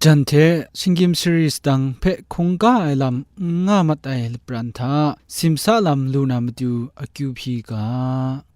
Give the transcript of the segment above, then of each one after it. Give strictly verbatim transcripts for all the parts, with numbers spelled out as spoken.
Jan hte shinggyim sari sadang hpe hkungga ai lam n nga mat ai lapran hta, simsa lam lu na matu akyu hpyi ga.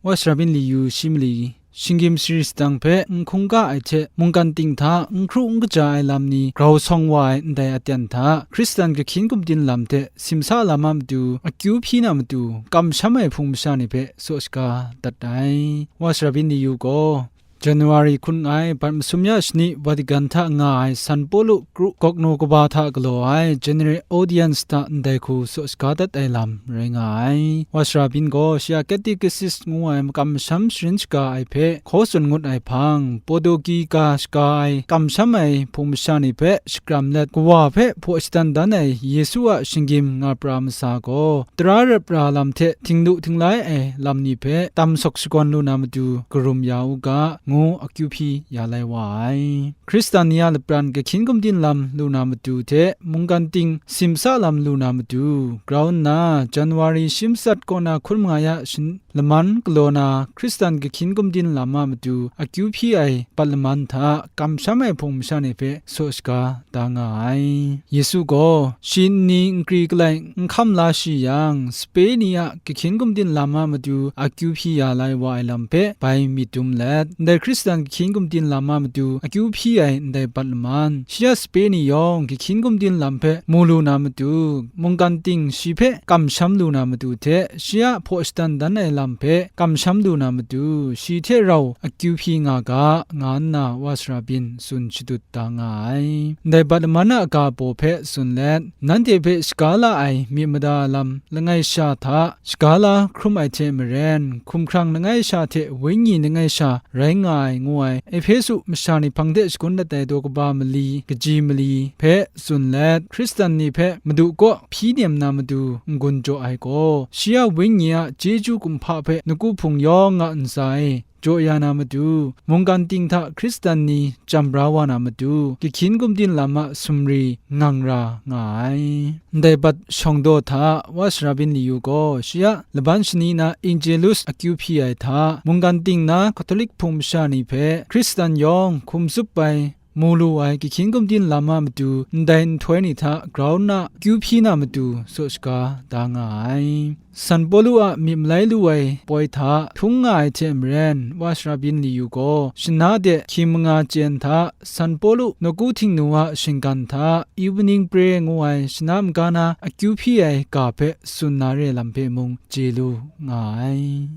Wa sara byin liyu shi mali, shinggyim sari sadang hpe n hkungga ai hte mungkan ting hta n hkru n kaja ai lam ni grau sawng wa ai ndai aten hta, Hkristan kahkyin gumdin lam hte simsa lam a matu akyu hpyi na matu, kamsham ai hpung masha ni hpe saw shaga dat ai. Wa sara byin liyu gaw, January hkun n ai bat masum ya shani Vatican hta nga ai San Pawlu kru gawknu kaba hta galaw ai General Audience hta ndai hku saw shaga dat ai lam rai nga ai. Wa sara byin gaw shi a Catechist ngu ai makam masham sharin shaga ai hpe hkaw tsun ngut ai hpang, Potogi ga shaga ai kamsham ai hpung masha ni hpe shakram let, kawa hpe hpaw shadan dan ai Yesu a shinggyim nga pra masa gaw, tara rap ra lam hte htinglu htinglai ai lam ni hpe tam sawk shakawn lu na matu karum ya u ga, ngu akyu hpyi ya lai wa ai. Hkristan ni a lapran kahkyin gumdin lam lu na matu hte mungkan ting simsa lam lu na matu, grau nna January shi matsat kaw na hkun manga ya shin-, laman galaw na Hkristan kahkyin gumdin lam a matu akyu hpyi ai bat laman hta kamsham ai hpung masha ni hpe saw shaga da nga ai. Yesu gaw shi nni nkri kalai n hkam la shi yang, sape ni a kahkyin gumdin lam a matu akyu hpyi ya lai wa ai lam hpe bai myit dum let, ndai Hkristan kahkyin gumdin lam a matu akyu hpyi ai ndai bat laman, shi a sape ni yawng kahkyin gumdin lam hpe mu lu na matu, mungkan ting shi hpe kamsham lu na matu hte, shi a hpaw shadan dan ai lam hpe kamsham lu na matu, shi hte rau akyu hpyi nga ga, nga nna wa sara byin tsun shadut da nga ai. Ndai bat laman a ga baw hpe tsun let, nanhte hpe shaga la ai myit mada lam langai sha hta shaga la hkrum ai hte maren, hkumhkrang langai sha hte wenyi langai sha rai nga ai, ngu ai, Ehpesu masha ni hpang de shagun dat ai daw kaba mali, kaji mali hpe tsun let, Hkristan ni hpe Madu kaw hpyi nem na matu n-gun jaw ai gaw, shi a wenyi a chyeju kumhpa hpe nawku hpung yawng a ntsa e jaw ya na matu, mungkan ting hta Hkristan ni jam bra wa na matu, kahkyin gumdin lam a sumri ngang ra nga ai. Ndai bat shawng daw hta wa sara byin liyu gaw, shi a laban shani na Angelus akyu hpyi ai hta, mungkan ting na Katolik hpung masha ni hpe Hkristan yawng hkum tsup ai, mu lu ai kahkyin gumdin lam a matu ndai nhtoi ni hta grau nna akyu hpyi na matu saw shaga da nga ai. San Pawlu a myit malai lu ai poi hta htung nga ai hte maren, wa sara byin liyu gaw, shana de hkying manga chyen hta San Pawlu nawku htingnu a shinggan hta evening prayer ngu ai shana maga na akyu hpyi ai ga hpe tsun na re lam hpe mung chye lu nga ai.